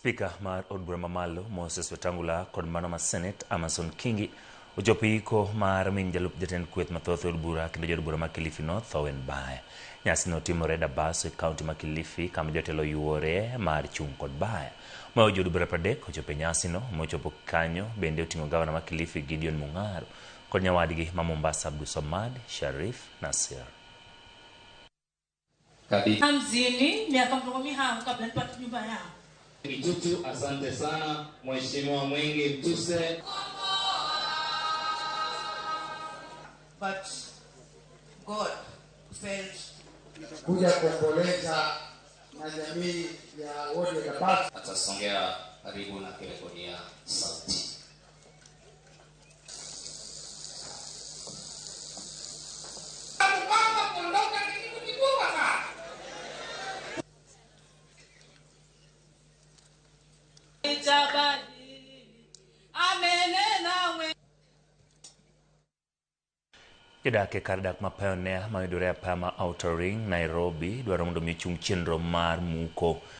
Spika mar od bura mamalo Moses Wetangula kod mano ma Senate Amason Kingi ochopo iko mar min jalup jatend kweth mathoth e od bura kendo jaod bura ma Kilifi North Owen Baya. Nyasi no timore Dabaso e kaunti ma Kilifi kama jotelo yuore mar chung' kod Baya. Moyo jood bura 30 ochopo e nyasi no. Mochopo kanyo bende oting'o gavana ma Kilifi Gideon Mung'aro kod nyawadgi ma Mombasa Abdulswamad Sharif Nasir. Mzini miaka 50 kabla nipate nyumba yangu. Kitutu, asante sana Mheshimiwa Mwengi Mtuse. But God felt kuja kuomboleza na jamii ya wodi ya Dabaso. Atasongea karibu na kurekodia sauti. Jodak e kar dak ma Pioneer mayudore e apaya ma Outer Ring, Nairobi dwaro mondo mi ochung chenro mar muko